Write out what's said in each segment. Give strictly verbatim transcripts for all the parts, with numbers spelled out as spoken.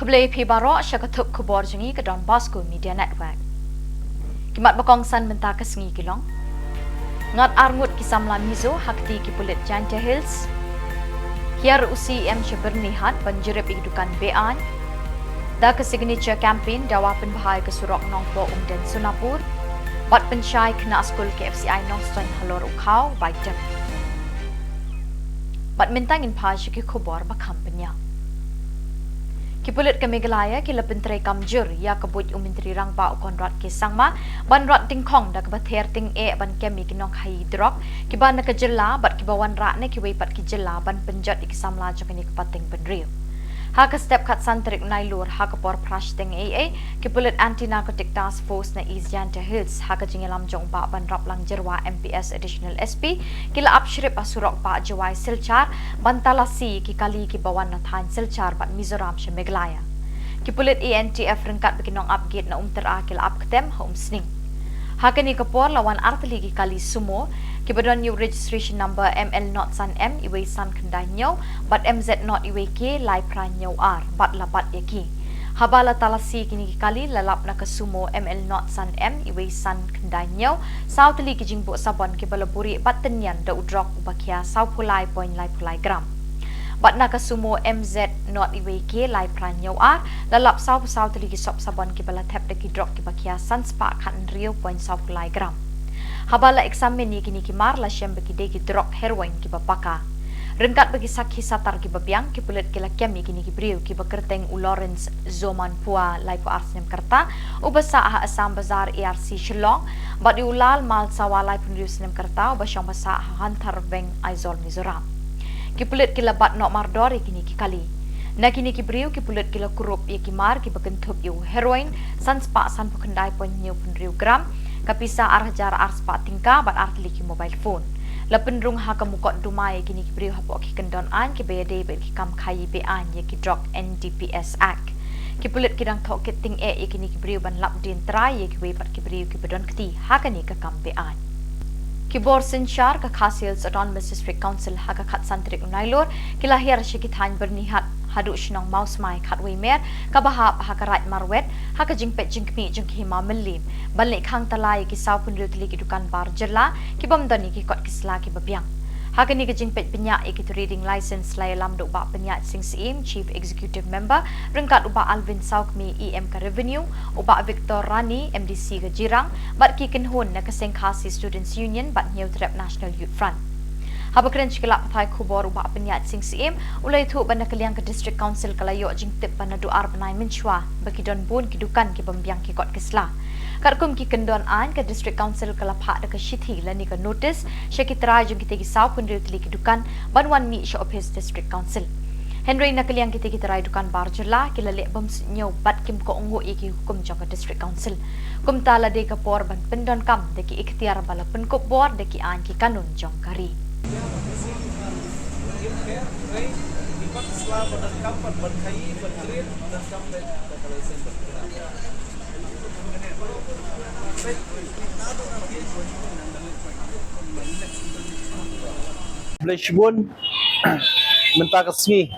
Khublei phi baroh sha ka thup khubor jong ngi ka Don Bosco Media Network. Ki mat ba kongsan mynta ka sngi ki long: Ngat arngut ki samla Mizo ha kti ki pulit Jaintia Hills. Hiar u CEM sha Byrnihat ban jurip ïa ki dukan be-aiñ. Da ka Signature Campaign dawa pynbha ïa ka surok Nongpoh Umden Sonapur. Bad pynshai khynnah skul KFCI Nongstoiñ halor u khaw bai dep. Bad mynta ngin phai sha ki khubor ba kham bniah. Ki pulit ka Meghalaya ki la pyntreikam jur ïa ka buit u Myntri Rangbah u Conrad K Sangma ban rat dyngkhong da kaba ther tyngeh ban kem ïa ki nongkhaïi drok kiba na ka jylla bad kiba wanrah na kiwei pat ki jylla ban pynjot ïa ki samla jong kane ka pateng bynriew. Ha ka step khatsan tarik Nailur ha ka por phra shiteng eiei, ki pulit Anti Narcotic Task Force na East Jaintia Hills ha ka jingïalam jong u Bah Banraplang Jyrwa MPS Additional SP ki la ap shrip ha surok Bah Jowai Silchar ban talasi ïa ki kali kiba wan na thaiñ Silchar bad Mizoram sha Meghalaya. Ki pulit ANTF ryngkat bad ki nongap gate na Umtyra ki la ap ktem ha Umsning. Ha kane ka por la wan artylli ki kali sumo kiba don ïa u registration number ML not san M iwei san khyndai hynñiew bad MZ not iwei K lai phra hynñiew ar bad la bat ïa ki. Haba la talasi ïa kine ki kali la lap na ka sumo ML not san M iwei san khyndai hynñiew saw tylli ki jingbuh sabon kiba la buhrieh bad tynñian da u drok uba khia sawphew lai point laiphew lai gram. Bad na ka sumo MZ not iwei K lai phra hynñiew ar la lap sawphew saw tylli ki sop sabon kiba la thep da ki drok kiba khia san spah khathynriew point sawphew lai gram. Haba la eksamin ïa kine ki mar la shem ba ki dei ki drok heroin kiba paka. Ryngkat bad ki sakhi satar kiba biang, ki pulit ki la kem ïa kine ki briew kiba kyrteng u Lawrence Zoman Pua laiphew ar snem ka rta uba sah ha Assam Bazar ARC Shillong bad ïa u Lal Malsawa laiphew hynriew snem ka rta uba shong ba sah ha Hantharveng Aizawl Mizoram. Ki pulit ki la bat noh mardor ïa kine ki kali. Na kine ki briew ki pulit ki la kurup ïa ki mar kiba kynthup ïa u heroin san spah sanphew khyndai point hynñiewphew hynriew gram, ka pisa ar hajar ar spah tyngka bad artylli ki mobile phone. La pynrung ha ka mukotduma ïa kine ki briew hapoh ki kyndon aiñ kiba ïadei bad ki kam khaïi be-aiñ ïa ki drok NDPS Act. Ki pulit ki dang thoh kit tyngeh ïa kine ki briew ban lap dien trai ïa kiwei pat ki briew kiba don kti ha kane ka kam be-aiñ. Ki bor synshar ka Khasi Hills Autonomous District Council ha ka khatsan tarik u Nailur ki la hiar sha ki thaiñ Byrnihat haduh shnong Mawsmai Khatwei Mer kaba hap ha ka Raid Marwet ha ka jingpeit jingkhmih jong ki hima mylliem ban leh khang tala ïa ki sawphew hynriew tylli ki dukan bar jylla kibym don ïa ki kot ki sla kiba biang. Ha kane ka jingpeit bniah ïa ki trading license la ïalam da u Bah Pynïaid Sing Syiem, Chief Executive Member, ryngkat u Bah Alvin Sawkmie, EM ka Revenue, u Bah Victor Rani, MDC ka Jirang, bad ki kynhun na ka Seng Khasi Students Union bad Hynñiewtrep National Youth Front. Haba kren sha ki lad pathai khubor u Bah Pynïaid Sing Syiem u la ïathuh ba na ka liang ka District Council ka la ïoh jingtip ba naduh ar bnai mynshuwa ba ki don bun ki dukan kibym biang ki kot ki sla. Katkum ki kyndon aiñ, ka District Council ka la phah da ka shithi lane ka notice sha ki trai jong kitei ki sawphew hynriew tylli ki dukan ban wan mih sha ophis District Council. Hynrei na ka liang kitei ki trai dukan bar jylla ki la leh bymsuidñiew bad kim kohnguh ïa ki hukum jong ka District Council. Kumta la dei ka por ban pyndonkam da ki iktiar ba la pynkup bor da ki aiñ ki kanun jong ka ri. Khublei shibun. Mynta ka sngi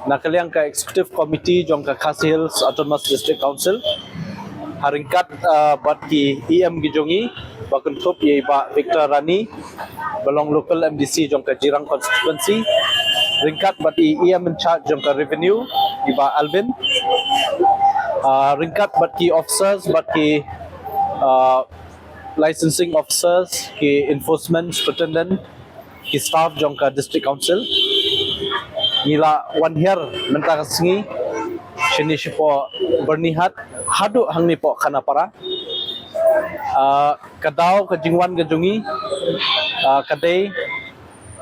na ka liang ka Executive Committee jong ka Khasi Hills Autonomous District Council, ha ryngkat, ah, bad ki EM ki jong ngi, ba kynthup ïa i Bah Victor Rani ba long local MDC jong ka Jirang constituency, ryngkat bad i EM in charge jong ka Revenue, i Bah Alvin, ah, ryngkat bad ki officers, bad ki, ah, licensing officers, ki enforcement superintendent, ki staff jong ka District Council. Ngi la wan hiar mynta ka sngi shane shapoh Byrnihat haduh hangne poh Khanapara. Ah, ka daw ka jingwan ka jong ngi, ah, ka dei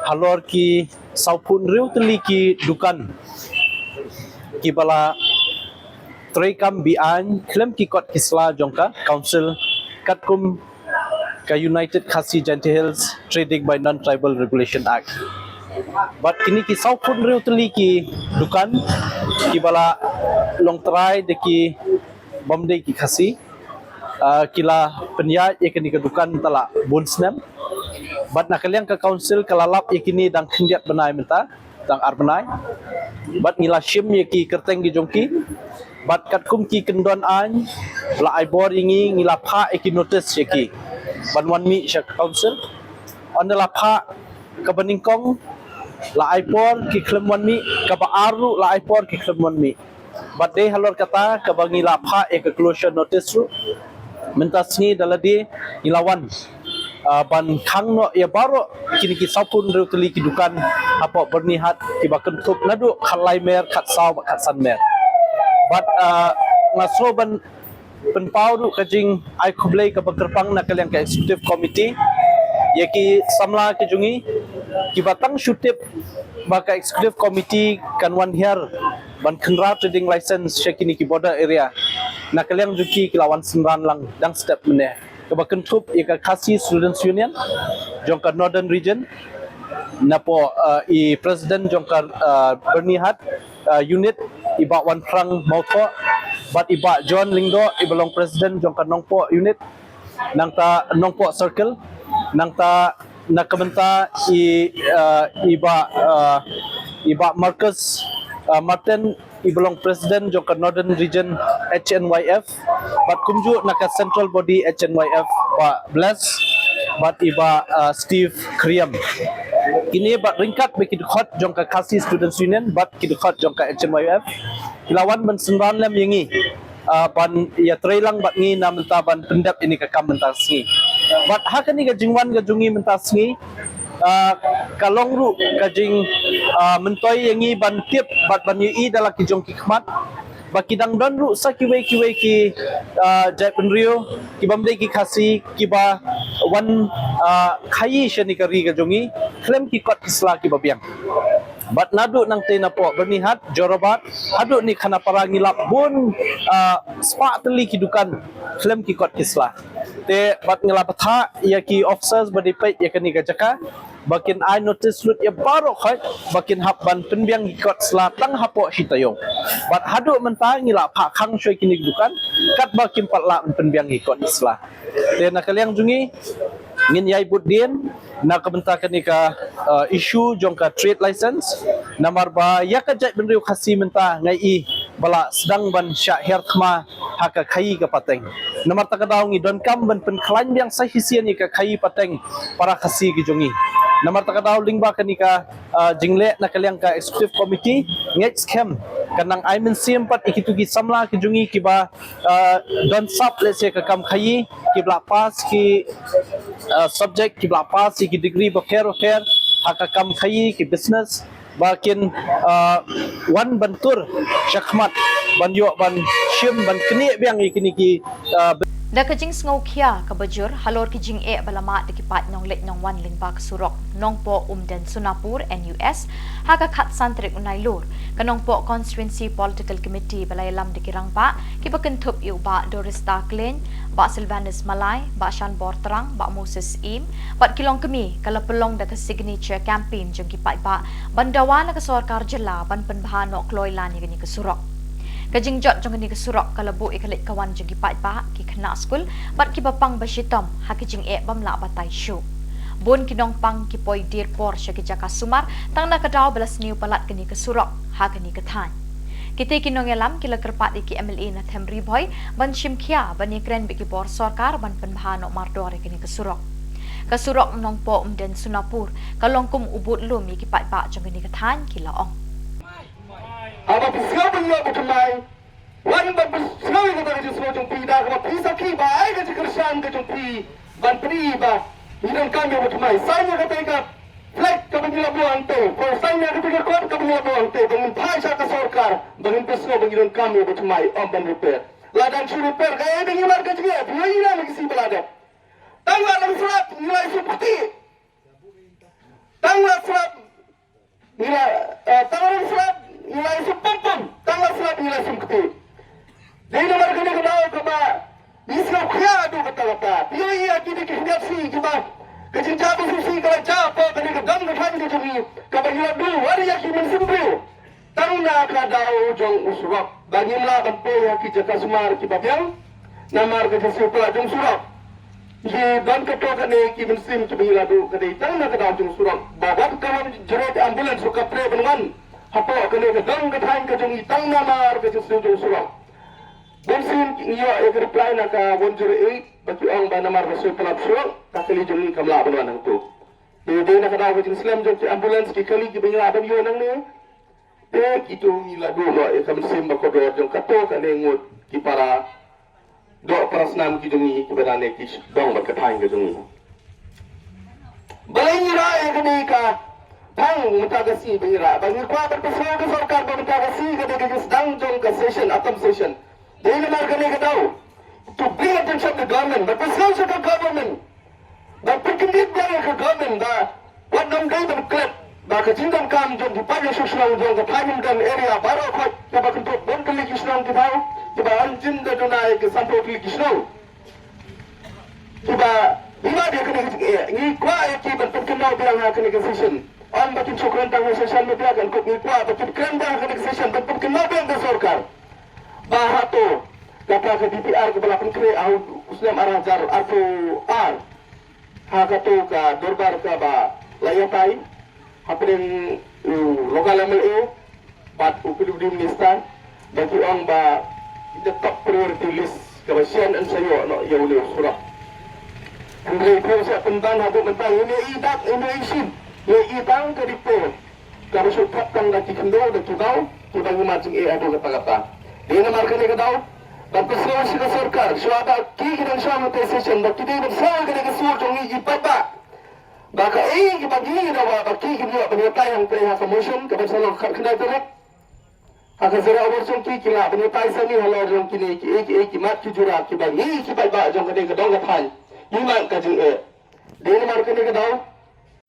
halor ki sawphew hynriew tylli ki dukan kiba la treikam be-aiñ khlem ki kot ki sla jong ka Council katkum ka United Khasi Jaintia Hills Trading by Non-Tribal Regulation Act. Bad kine ki sawphew hynriew tylli ki dukan kiba la long trai da kibym dei ki Khasi, ah, ki la pynïaid ïa kine ki dukan tang la bun snem. Bad na ka liang ka Council ka la lap ïa kine dang khyndiat bnai mynta. tang ar bnai. Bad ngi la shim ïa ki kyrteng ki jong ki. Bad katkum ki kyndon aiñ la ai bor ïa ngi, ngi la phah ïa ki notice ïa ki ban wan mih sha ka council. Ynda la phah kaba nyngkong la ai por ki khlem wan mih, kaba ar ruh la ai por ki khlem wan mih. Bad dei halor kata kaba ngi la phah ïa ka closure notice ruh. Mynta sngi da lade ngi la wan, ah, ban khang noh ïa baroh kine ki saphew hynriew tylli ki dukan hapoh Byrnihat kiba kynthup naduh khatlai mer, khatsaw bad khatsan mer. Bad, ah, nga sngew ban pynpaw ruh ka jingai khublei kaba kyrpang na ka liang ka executive committee ïa ki samla ki jong ngi kiba tang shu tip ba ka executive committee kan wan hiar ban khynra trading license sha kine ki border area. Na ka liang jong ki, ki la wan synran lang dang step mynne, kaba kynthup ïa ka Khasi Students Union jong ka Northern Region, napoh, uh, i president jong ka, uh, Byrnihat, uh, unit, i Bah Wanphrang Mawthoh, bad i Bah John Lyngdoh, iba long president jong ka Nongpoh unit, nangta Nongpoh Circle, nangta na ka bynta i, uh, i Bah, uh, i Bah Marcus, uh, Martin, iba long president jong ka Northern Region H N Y F, bad kumjuh na ka central body H N Y F, Bah Bless bad i Bah, uh, Steve Kriam. Kine bad ryngkat bad ki dkhot jong ka Khasi Students Union bad ki dkhot jong ka H N Y F ki la wan ban synran lem ïa ngi, uh, ban ïatrei lang bad ngi na mynta ban pyndep ïa kane ka kam mynta sngi. Bad ha kane ka jingwan ka jong ngi mynta sngi, ah, ka long ruh ka jing, ah, myntoi ïa ngi ban tip bad ban ïohi da la ki jong ki khmat ba ki dang don ruh sa kiwei kiwei ki, ah, jaitbynriew kibym dei ki Khasi kiba wan, ah, khaii sha kane ka ri ka jong ngi khlem ki kot ki sla kiba biang. Bad naduh nangtei napoh Byrnihat, Jorabat haduh ne Khanapara ngi lap bun, ah, spah tylli ki dukan khlem ki kot ki sla. Te bad ngi la bthah ïa ki officers ba dei peit ïa kane ka jaka ba kin ai notice lut ïa baroh khoit ba kin hap ban pynbiang ki kot sla tang hapoh shi taïew. Bad haduh mynta ngi la phah khang shuwa ïa kine ki dukan katba kim pat lah ban pynbiang ki kot sla. Te na ka liang jong ngi ngin ïai bud dien na ka bynta kane ka, uh, issue jong ka trade license. Namar ba ïa ka jaitbynriew Khasi mynta nga i ba la sdang ban shah hiar thma ha ka khaii ka pateng. Namar kata ka daw ngi donkam ban pynkhlaiñ biang sa shisien ïa ka khaii pateng para Khasi ki jong ngi. Namar kata ka daw lyngba kane ka, ah, jingleh na ka liang ka executive committee, ngeit skhem kan nang ai mynsiem pat ïa kito ki samla ki jong ngi kiba, ah, don sap lehse ka kam khaii, kiba la pass ki, ah, subject, kiba la pass ïa ki degree bapher bapher ha ka kam khaii, ki business, ba kin, ah, wan ban tur shakhmat ban ïoh ban shim ban knieh biang ïa kine ki, ah, Da ka jingsngewkhia kaba jur halor ki jingeh ba la mad da ki paid nongleit nongwan lyngba ka surok Nongpoh Umden Sonapur, N U S, ha ka khatsan tarik u Nailur, ka Nongpoh Constituency Political Committee ba la ïalam da ki rangbah kiba kynthup ïa u Bah Dorista Klein, Bah Sylvanus Malai, Bah Shanbor Terang, Bah Moses Im bad ki longkmie ka la pynlong da ka signature campaign jong ki paidbah ban dawa na ka sorkar jylla ban pynbha noh kloi lan ïa kane ka surok. Ka jingjot jong kane ka surok ka la buh ïa ka leit ka wan jong ki paidbah, ki khynnah skul bad kiba pang ba shitom ha ka jingeh bym lah batai shuh. Bun ki nongpang ki poi dier por sha ki jaka sumar tang na ka daw ba la sniew palat kane ka surok ha kane ka thaiñ. Kitei ki nongïalam ki la kyrpad ïa ki M L A na them Ri Bhoi ban shim khia ban ïakren bad ki bor sorkar ban pynbha noh mardor ïa kane ka surok. Ka surok Nongpoh Umden Sonapur ka long kum u budlum ïa ki paidbah jong kane ka thaiñ, ki la ong. Haba phi sngew ban ïoh ba thymmai, wan ban pynsngew ïa kata ka jingsngew jong phi da kaba phi sakhi ba ai ka jingkyrshan ka jong phi ban pyni ba ngi donkam ïa ba thymmai. Sign ïa kata ka flag kaba ngi la buh hangtei, ko sign ïa kata ka kot kaba ngi la buh hangtei, ba ngin phai sha ka sorkar ba ngin pynsngew ba ngi donkam ïa ba thymmai, ym ban repair. Lada ngi shu repair, kaei ba ngi mar ka jingeh, phi ïohi na ki sngi ba la dep. Tang la dang slap ngi la ïasum kti. Tang la slap ngi la, eh, tang la slap ngi la ïasum pum pum. Tang la slap ngi la ïasum kti. Dei namar kane ka daw kaba ngi sngewkhia haduh katta katta. Phi ïohi ïa kine ki khyndiat sngi kiba ka jingjia ba shisha ka la jia hapoh kane ka dong ka thaiñ ka jong ngi, kaba ngi la duwar ïa ki mynsiem briew. Tang na ka daw jong u surok ba ngim lah ban poi ha ki jaka sumar kiba biang namar ka jingsiew palat jong surok. Ki don kato kane ki mynsiem kiba ngi la duh ka dei tang na ka daw jong surok. Ba wat ka wan juroi ambulance ruh ka treh ban wan hapoh kane ka dong ka thaiñ ka jong ngi tang namar ka jingsniew jong surok. Bun sien ngi ïoh ïa ka reply na ka one zero eight ba ki ong ba namar ba shu palat surok ka kali jong ngi kam lah ban wan hangto. Te dei na ka daw ka jingslem jong ki ambulance ki kali kiba ngi lah ban ïoh nangne. Te kito ngi la duh noh ïa ka mynsiem ba kordor jong kato kane ngut ki para doh para snam ki jong ngi kiba dang ne ki dong bad ka thaiñ ka jong ngi. Balei ngi rah ïa kane ka thang mynta ka sngi ba ngi rah? Ba ngi kwah ban pynsngew ka sorkar ba mynta ka sngi ka dei ka jingsdang jong ka session, autumn session. Dei namar kane ka daw to bring attention to government, ba pynsngew sha ka government. Ba pynkyndit biang ïa ka government ba wat nym dei ban klet ba ka jingdonkam jong ki paid nongshong shnong jong ka thaiñ Umden area baroh khoit kaba kynthup bun tylli ki shnong ki thaw kiba wan jin da duna ïa ki sanphew tylli ki shnong. Kiba ngi mad ïa kane ka jingeh, ngi kwah ïa ki ban pynkynmaw biang ha kane ka session. Ym ba kin shu kren tang ha social media kan kup, ngi kwah ba kin kren biang ha kane ka session ban pynkynmaw biang ka sorkar. Ba hato kata ka D P R kaba la pynkhreh ha u snem ar hajar arphew ar, ha kato ka dorbar kaba la ïatai hapdeng u local M L A bad u P W D minister, ba ki ong ba in the top priority list kaba shen yn sa ïoh noh ïa une u surok. Hynrei phi sa pynban haduh mynta ngi ïohi dak, ngi ïohi shin, ngi ïohi tang ka dei phi. Kaba shu thok tang da ki khyndew da ki baw kiba ngi mad jingeh haduh katta katta. Dei namar kane ka daw ban pynsngew sha ka sorkar, shuwa ba ki ki dang shong ha ka session, ba ki dei ban sngew kane ka sur jong ngi ki paidbah. Ba kaei kiba ngi dawa ba ki kin ïoh ban ïatai hangtei ha ka motion kaban sa long khatkhyndai tarik. Ha ka jingïaroh jong ki, ki lah ban ïatai sani halor jong kine kiei kiei ki mat ki jura kiba ngi ki paidbah jong kane ka dong ka thaiñ ngi mad ka jingeh. Dei namar kane ka daw.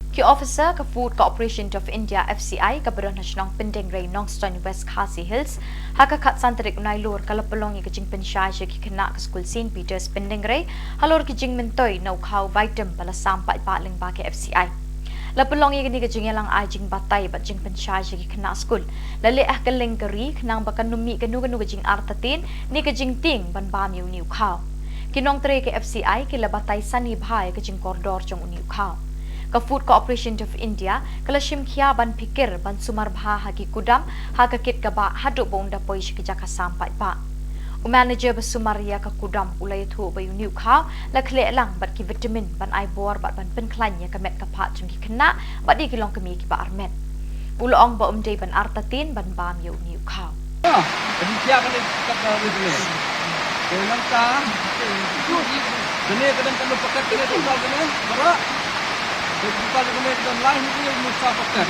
Ki officer ka Food Corporation of India, F C I, kaba don ha shnong Pyndengrei, Nongstoiñ, West Khasi Hills, ha ka khatsan tarik u Nailur ka la pynlong ïa ka jingpynshai sha ki khynnah ka skul Saint Peter's Pyndengrei halor ki jingmyntoi na u khaw Vitamin ba la sam paidbah lyngba ka F C I. La pynlong ïa kane ka jingïalang ai jingbatai bad jingpynshai sha ki khynnah skul. La leh ha kylleng ka ri khnang ba kan ym mih kano kano ka jingartatien ne ka jingtieng ban bam ïa une u khaw. Ki nongtrei ka F C I ki la batai sani bha ïa ka jingkordor jong une u khaw. Ka Food Corporation of India ka la shim khia ban phikir ban sumar bha ha ki kudam ha ka kit ka bah haduh ba un da poi sha ki jaka sam paidbah. U manager ba sumar ïa ka kudam u la ïathuh ba ïa une u khaw la khleh lang bad ki vitamin ban ai bor bad ban pynkhlaiñ ïa ka met ka phad jong ki khynnah bad ïa ki longkmie kiba armet. U la ong ba um dei ban artatien ban bam ïa une u khaw. Ka jingpia ka dei kat ka dei kane. Te nangta kane ka dang ka dei pakat kane ka dei kane. Baroh. Dei ka dei kane ka dei lai hynriew hynriew saw pakat.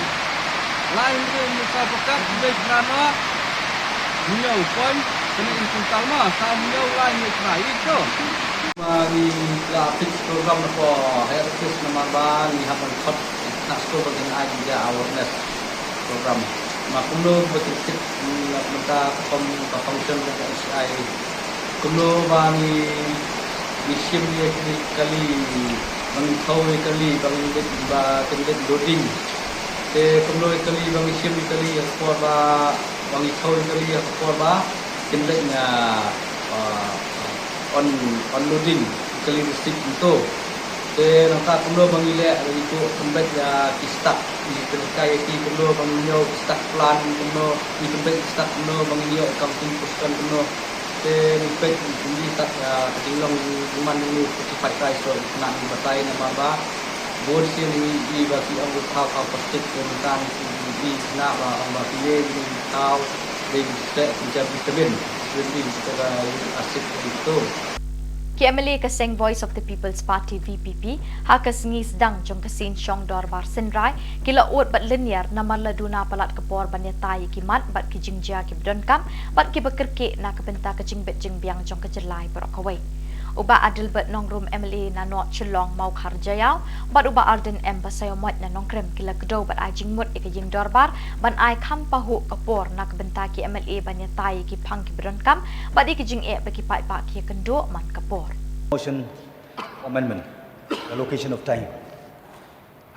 Lai hynriew hynriew saw pakat dei kane. Hynñiew point kane in kuntal ma saw hynñiew lai hynñiew trai ito. Ba ngi la fix program na ko head office namar ba ngi hap ban khot na school ba kin ai jia awareness program. Ma kumno ba kin tip la mynta ka form ka function ka H I. Kumno ba ngi ngi shim ïa ki kali ba ngi thaw ïa kali ba ngi leit ba kin leit loading. Te kumno ïa kali ba ngi shim ïa kali ha ka por ba ba ngi thaw ïa kali ha ka por ba kin leit na on unloading ïa kali receipt kumto. Te nangta kumno ba ngi leh ba ngi tuh pynbeit ïa ki stock ngi pynkai ïa ki kumno ba ngi ñiew ki stock plan kumno ngi pynbeit ki stock kumno ba ngi ñiew accounting person kumno. Te ngi peit ngi pynbeit stock ïa ka jinglong jingman jong ngi ki paidbah so ngi kena ngi batai namar ba bun sien ngi i ba ki ong u thaw thaw plastik te mynta ngi i kena ba ong ba ki ye ngi thaw dei ki sek ki jam vitamin. Ki MLA ka seng Voice of the People's Party, V P P, ha ka sngi sdang jong ka sien shong dorbar synrai ki la ud bad lynñiar namar la duna palat ka por ban ïatai ïa ki mat bad ki jingjia kiba donkam bad kiba kyrkieh na ka bynta ka jingbit jingbiang jong ka jylla baroh kawei. U Bah Adelbert Nongrum, MLA na North Shillong, Mawkhar Jaiaw, bad u Bah Ardent M Basaiawmoit na Nongkrem ki la kdew bad ai jingmut ïa ka ïing dorbar ban ai kham pahuh ka por na ka bynta ki MLA ban ïatai ïa ki phang kiba donkam bad ïa ki jingeh ba ki paidbah ki ïakynduh man ka por. Motion for amendment, allocation of time.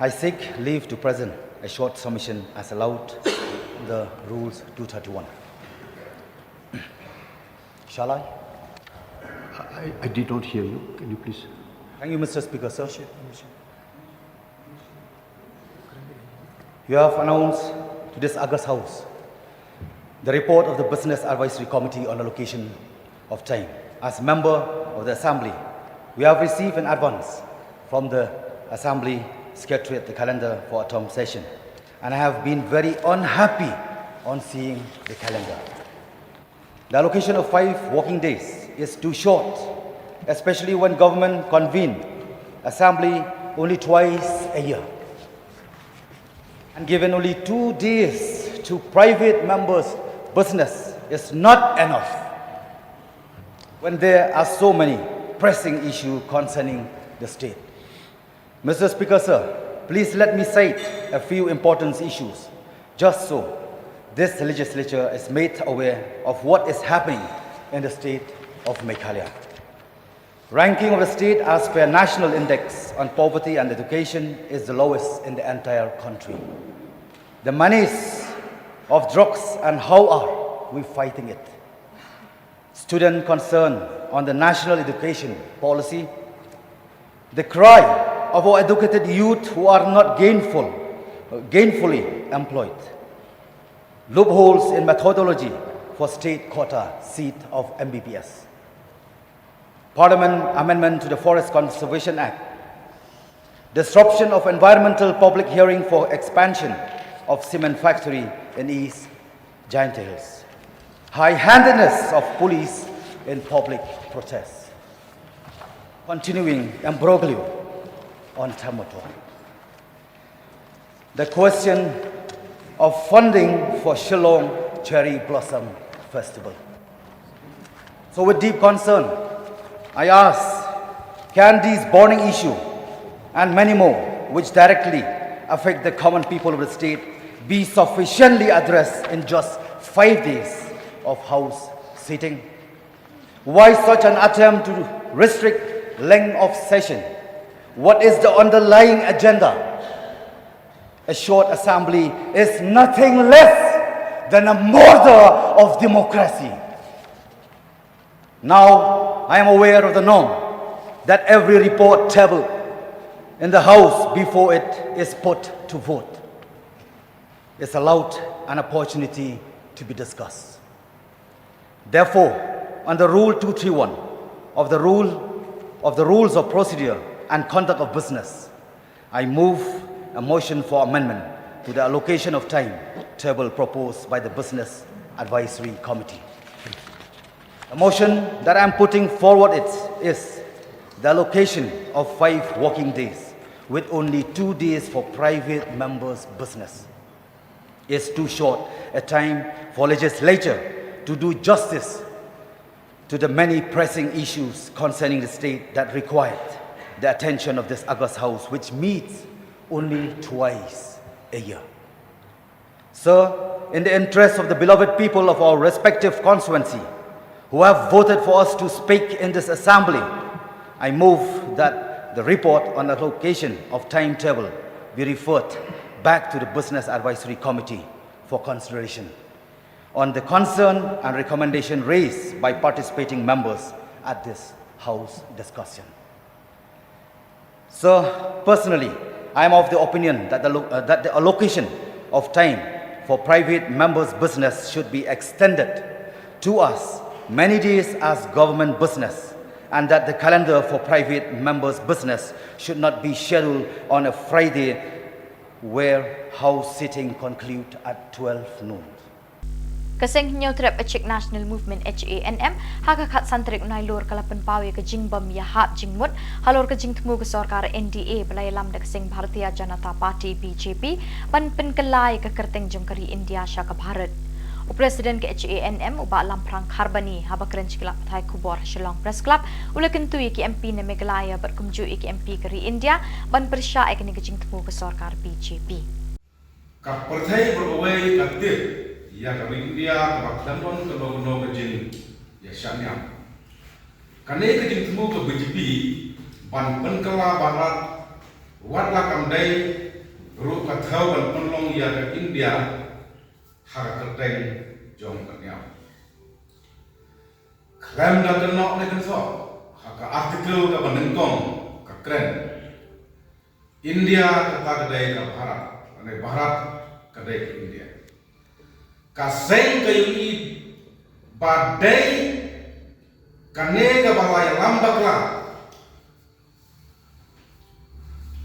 I seek leave to present a short submission as allowed in the Rules two thirty-one. Shall I? I, I did not hear you. Can you please? Thank you, Mister Speaker, sir. You have announced to this august House the report of the Business Advisory Committee on allocation of time. As member of the Assembly, we have received in advance from the Assembly Secretariat the calendar for autumn session, and I have been very unhappy on seeing the calendar. The allocation of five working days is too short, especially when government convene assembly only twice a year. And given only two days to private members' business is not enough when there are so many pressing issues concerning the state. Mister Speaker, sir, please let me cite a few important issues, just so this legislature is made aware of what is happening in the state of Meghalaya. Ranking of the state as per National Index on Poverty and Education is the lowest in the entire country. The menace of drugs, and how are we fighting it? Student concern on the national education policy, the cry of our educated youth who are not gainful, gainfully employed, loopholes in methodology for state quota seat of M B B S, Parliament amendment to the Forest Conservation Act, disruption of environmental public hearing for expansion of cement factory in East Jaintia Hills, high-handedness of police in public protests, continuing imbroglio on Thermotor, the question of funding for Shillong Cherry Blossom Festival. So, with deep concern, I ask, can these burning issues and many more, which directly affect the common people of the state, be sufficiently addressed in just five days of House sitting? Why such an attempt to restrict length of session? What is the underlying agenda? A short assembly is nothing less than a murder of democracy. Now, I am aware of the norm that every report tabled in the House before it is put to vote is allowed an opportunity to be discussed. Therefore, under Rule two three one of the rule of the Rules of Procedure and Conduct of Business, I move a motion for amendment to the allocation of time table proposed by the Business Advisory Committee. The motion that I am putting forward is, is the allocation of five working days with only two days for private members' business is too short a time for legislature to do justice to the many pressing issues concerning the state that required the attention of this august House, which meets only twice a year. Sir, in the interest of the beloved people of our respective constituency who have voted for us to speak in this assembly, I move that the report on allocation of timetable be referred back to the Business Advisory Committee for consideration on the concern and recommendation raised by participating members at this House discussion. So, personally, I am of the opinion that the, lo- uh, that the allocation of time for private members' business should be extended to as many days as government business, and that the calendar for private members' business should not be scheduled on a Friday where House sitting conclude at twelve noon. Ka seng Hynñiewtrep Achik National Movement, H A N M, ha ka khatsan tarik Nailur ka la pynpaw ïa ka jingbym ïahap jingmut halor ka jingthmu ka sorkar N D A ba la ïalam da ka seng Bharatiya Janata Party, B J P, ban pynkylla ïa ka kyrteng jong ka ri India sha ka Bharat. U President ka H A N M, u Bah Lamphrang Kharbani, haba kren sha ki lad pathai khubor ha Shillong Press Club, u la kyntu ïa ki M P na Meghalaya bad kumjuh ïa ki M P ka ri India ban pyrshah ïa kane ka jingthmu ka sorkar B J P. Ka pyrthei baroh kawei ka tip ïa ka ri India kaba khlem don kano kano ka jingïashaniah. Kane ka jingthmu ka B J P ban pynkylla Bharat, wat la kam dei ruh ka thew ban pynlong ïa ka India ha ka kyrteng jong ka niam. Khlem da kynnoh ne kynthoh, ha ka article kaba nyngkong ka Kren. India kata ka dei ka Bharat, lane Bharat ka dei ka India. Ka seng ka ïohi ba dei kane kaba la ïalam bakla.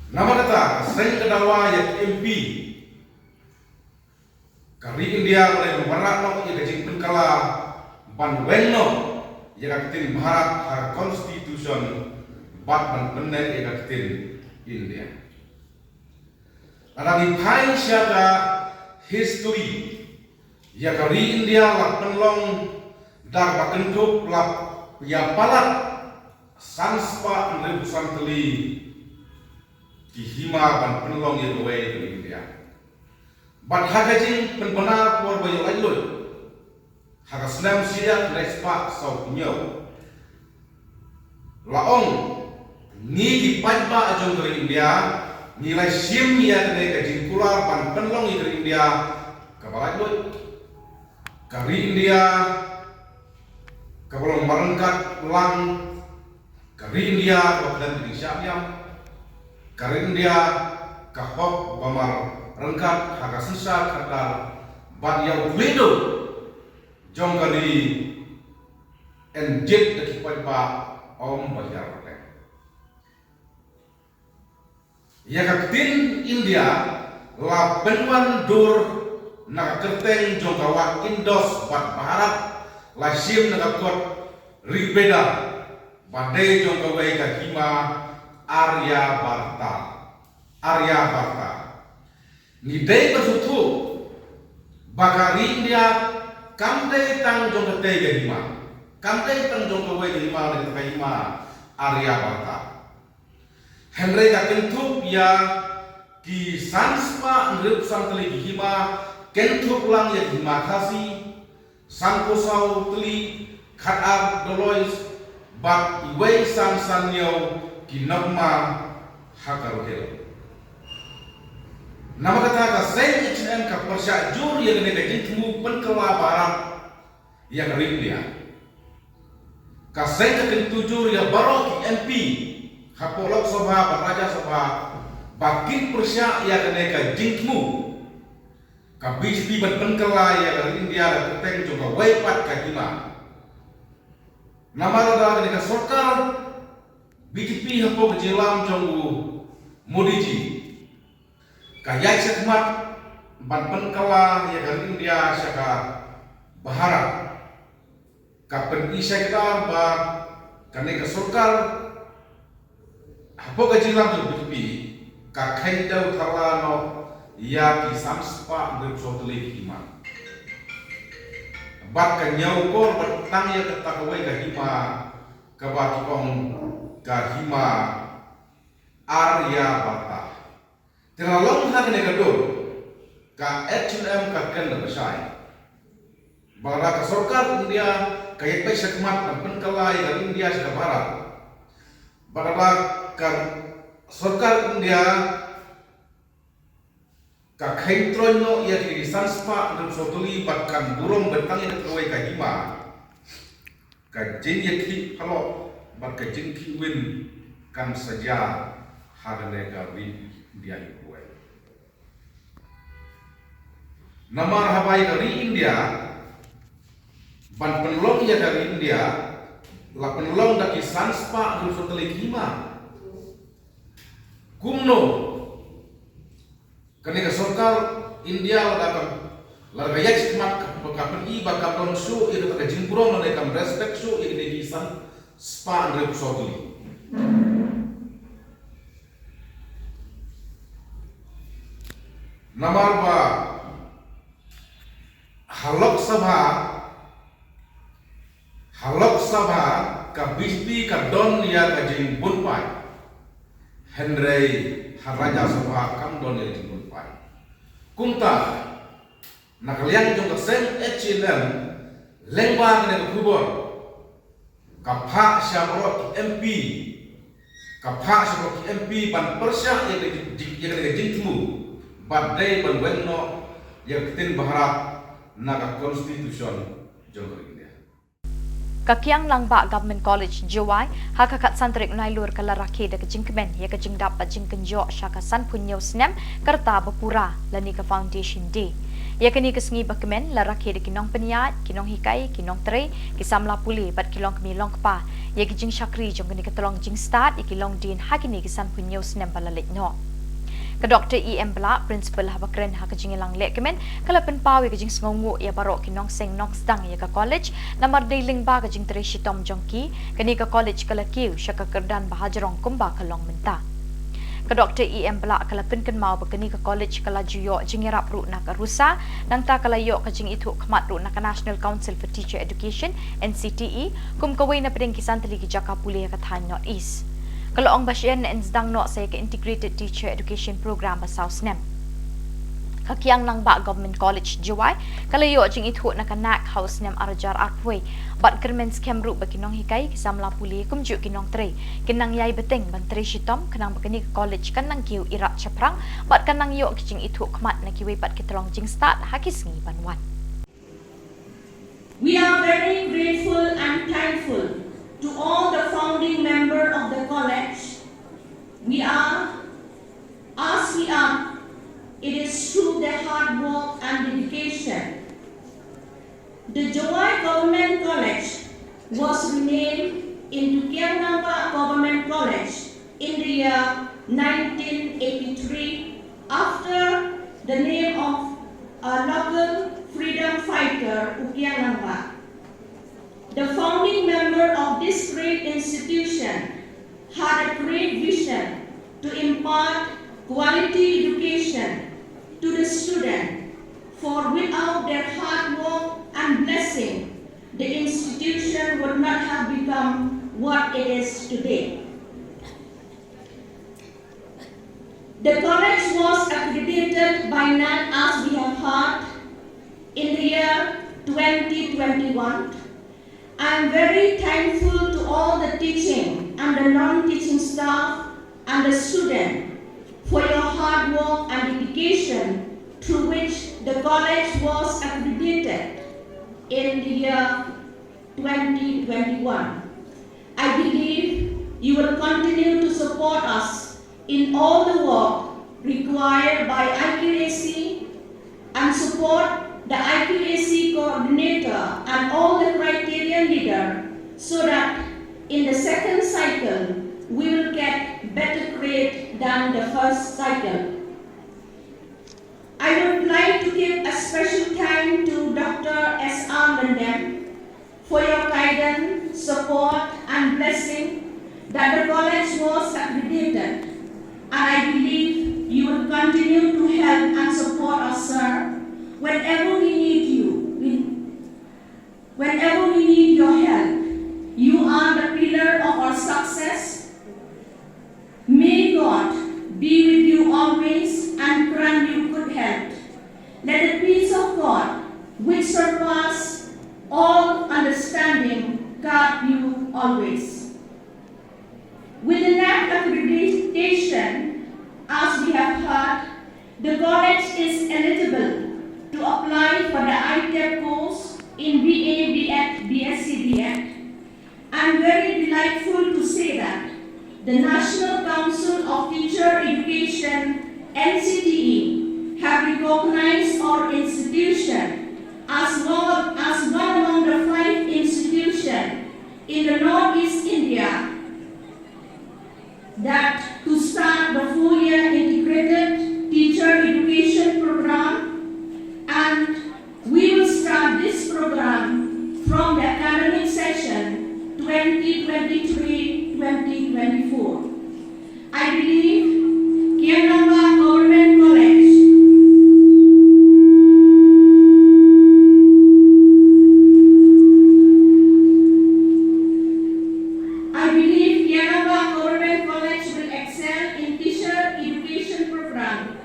Namar kata ka seng ka dawa ïa ki M P ka ri India ba dei ban wanrah noh ïa ka jingpynkylla ban weng noh ïa ka ktien Bharat ha ka constitution bad ban pynneh ïa ka ktien India. Lada ngi phai sha ka history, ïa ka ri India la pynlong da kaba kynthup la ïa palat san spah hynriewphew san tylli ki hima ban pynlong ïa kawei ka ri India. Bad ha ka jingpynbna por ba ïa laitluid ha ka snem shi hajar khyndai spah sawphew hynñiew, la ong, ngi ki paidbah jong ka ri India ngi la shim ïa kane ka jingkular ban pynlong ïa ka ri India kaba laitluid, ka ri India kaba long marryngkat lang, ka ri India kaba khlem ka jingshah niam, ka ri India ka hok ba marryngkat ha ka synshar khadar bad ïa u khlieh jong ka ri yn jied da ki paidbah ym ba hiar pateng. Ïa ka ktien India la pynwan dur na ka kyrteng jong ka wah Indus bad Bharat la shim na ka kot Rig Veda ba dei jong kawei ka hima Aryavarta. Aryavarta. Ngi dei ban sngewthuh ba ka ri India kam dei tang jong katei ka hima, kam dei tang jong kawei ka hima, lane ka hima Aryavarta. Hynrei ka kynthup ïa ki san spah hynriewphew san tylli ki hima, kynthup lang ïa ki hima Khasi, sanphew saw tylli, khatar Doloi, bad iwei san san hynñiew ki Nokma ha ka Rohil. Namar kata ka seng H N M ka pyrshah jur ïa kane ka jingthmu pynkylla Bharat ïa ka ri India. Ka seng ka kyntu jur ïa baroh ki M P hapoh Lok Sabha bad Rajya Sabha ba kin pyrshah ïa kane ka jingthmu ka B J P ban pynkylla ïa ka ri India da ka kyrteng jong kawei pat ka hima. Namar lada kane ka sorkar B J P hapoh ka jingïalam jong u Modi ji ka ïaid shakhmat ban pynkylla ïa ka ri India sha ka Bharat, ka pyni shakhmat ba kane ka sorkar hapoh ka jingïalam jong B J P ka kheiñ dew thala noh ïa ki san spah hynriewphew saw tylli ki hima. Bad ka ñiewkor bad tang ïa kata kawei ka hima kaba ki ong ka hima Aryavarta. Te la long ha kane ka dur ka H N M ka kren da ba shai ba lada ka sorkar India ka ïaid beit shakhmat ban pynkylla ïa ka India sha ka Bharat, ba lada ka sorkar India ka kheiñ troiñ noh ïa ki san spah hynriewphew saw tylli bad kan burom beit tang ïa kawei ka hima, ka jingïakhih phalok bad ka jingkhih win kan sa jia ha kane ka ri India hi kawei. Namar haba ïa ka ri India ban pynlong ïa ka ri India la pynlong da ki san spah hynriewphew saw tylli ki hima. Kumno kane ka sorkar India lada ka, lada ka ïaid shakhmat ka, ka pyni ba kam don shuh ïa kata ka jingburom lane kam respect shuh ïa kine ki san spah hynriewphew saw tylli. Namar ba ha Lok Sabha, ha Lok Sabha ka B J P ka don ïa ka jingbun paid, hynrei ha Rajya Sabha kam don ïa ka jingbun paid. Kumta na ka liang jong ka seng H N M, lyngba kane ka khubor, ka phah sha baroh ki M P, ka phah sha baroh ki M P ban pyrshah ïa kane ka jing, ïa kane ka jingthmu ba dei ban weng noh ïa ka ktien Bharat na ka constitution jong ka India. Ka Kiang Nangbah Government College, Jowai, ha ka khatsan tarik Nailur ka la rakhe da ka jingkmen ïa ka jingdap bad jingkynjoh sha ka sanphew hynñiew snem ka rta ba pura lane ka Foundation Day. Ïa kane ka sngi ba kmen la rakhe da ki nongpynïaid, ki nonghikai, ki nongtrei, ki samla pule bad ki longkmie longkpa ïa ki jingshakri jong kane ka tyllong jingstad ïa ki longdien ha kine ki sanphew hynñiew snem ba la leit noh. Ka Doktor E M Blah, Principal haba kren ha ka jingïalang lehkmen, ka la pynpaw ïa ka jingsngewnguh ïa baroh ki nongseng nongsdang ïa ka college namar dei lyngba ka jingtrei shitom jong ki, kane ka college ka la kiew sha ka kyrdan ba hajrong kumba ka long mynta. Ka Doktor E M Blah ka la pynkynmaw ba kane ka college ka la ju ïoh jingïarap ruh na ka RUSA, nangta ka la ïoh ka jingithuh khmat ruh na ka National Council for Teacher Education, N C T E, kum kawei na pdeng ki san tylli ki jaka pule ha ka thaiñ North East. Ka la ong ba shen yn sdang noh sa ïa ka Integrated Teacher Education Program ba saw snem. Ka Kiang Nangbah Government College, Jowai, ka la ïoh jingithuh na ka NAAC ha u snem ar hajar arphew, bad kyrmen skhem ruh ba ki nonghikai, ki samla pule, kumjuh ki nongtrei kin nang ïai bteng ban trei shitom khnang ba kane ka college kan nang kiew irat shaphrang bad kan nang ïoh ki jingithuh khmat na kiwei pat ki tyllong jingstad ha ki sngi ban wan. We are very grateful and thankful to all the founding member of the college. We are, as we are, it is through their hard work and dedication. The Jowai Government College was renamed into Kiang Nangbah Government College in the year nineteen eighty-three after the name of a local freedom fighter, U Kiang Nangbah. The founding member of this great institution had a great vision to impart quality education to the student, for without their hard work and blessing, the institution would not have become what it is today. The college was accredited by NAAC, as we have heard, in the year twenty twenty-one. I am very thankful to all the teaching and the non-teaching staff and the student for your hard work and dedication through which the college was accredited in the year twenty twenty-one. I believe you will continue to support us in all the work required by I Q A C and support the I Q A C coordinator and all the criterion leader so that in the second cycle we will get better grade than the first cycle. I would like to give a special thank to Doctor S R Lyngdoh for your guidance, support, and blessing that the college was accredited, and I believe you will continue to help and support us, sir, whenever we need you. We Whenever we need your help, you are the pillar of our success. May God be with you always and grant you good health. Let the peace of God, which surpasses all understanding, guard you always. With the NAAC accreditation, as we have heard, the college is eligible to apply for the I TEP course in B A, B Ed, B Sc, D Ed. I'm very delightful to say that the National Council of Teacher Education, N C T E, have recognized our institution as one, as one among the five institutions in the Northeast India that to start the four-year integrated teacher education program, and we will start this program from the academic session twenty twenty-three twenty twenty-four. I believe Kiang Nangbah Government College I believe Kiang Nangbah Government College will excel in teacher education program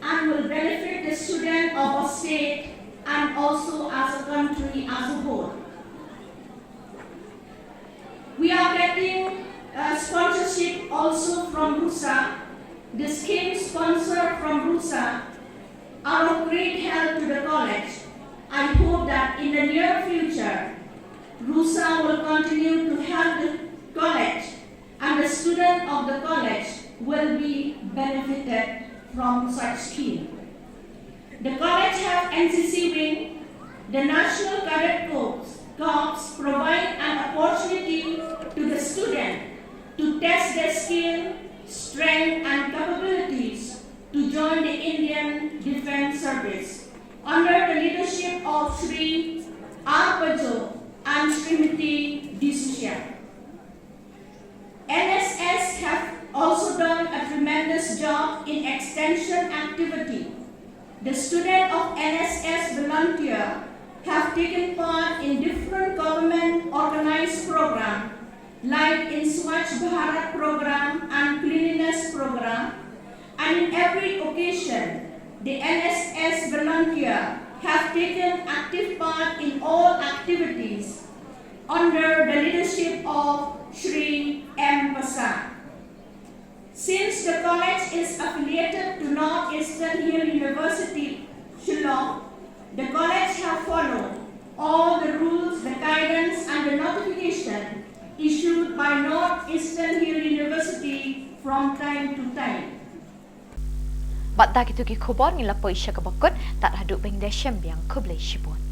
and will benefit the student of our state and also as a country as a whole. We are getting a sponsorship also from RUSA. The scheme sponsor from RUSA are of great help to the college. I hope that in the near future, RUSA Musa will continue to help the college, and the student of the college will be benefited from such scheme. The college have N C C wing, the National Cadet Corps, Corps provide an opportunity to the student to test their skill, strength and capabilities to join the Indian Defence Service under the leadership of Shri R Pajo and Srimati D'Souza. N S S have also done a tremendous job in extension activity. The student of N S S volunteer have taken part in different government organized program like in Swachh Bharat program and cleanliness program, and in every occasion, the N S S volunteer have taken active part in all activities under the leadership of Shri M Passah. Since the college is affiliated to North Eastern Hill University, Shillong, the college have followed all the rules, the guidance and the notification issued by North Eastern Hill University from time to time. Bad da kitu ki khubor ngi la poi sha kaba kut, tad haduh ban da shim biang, khublei shibun.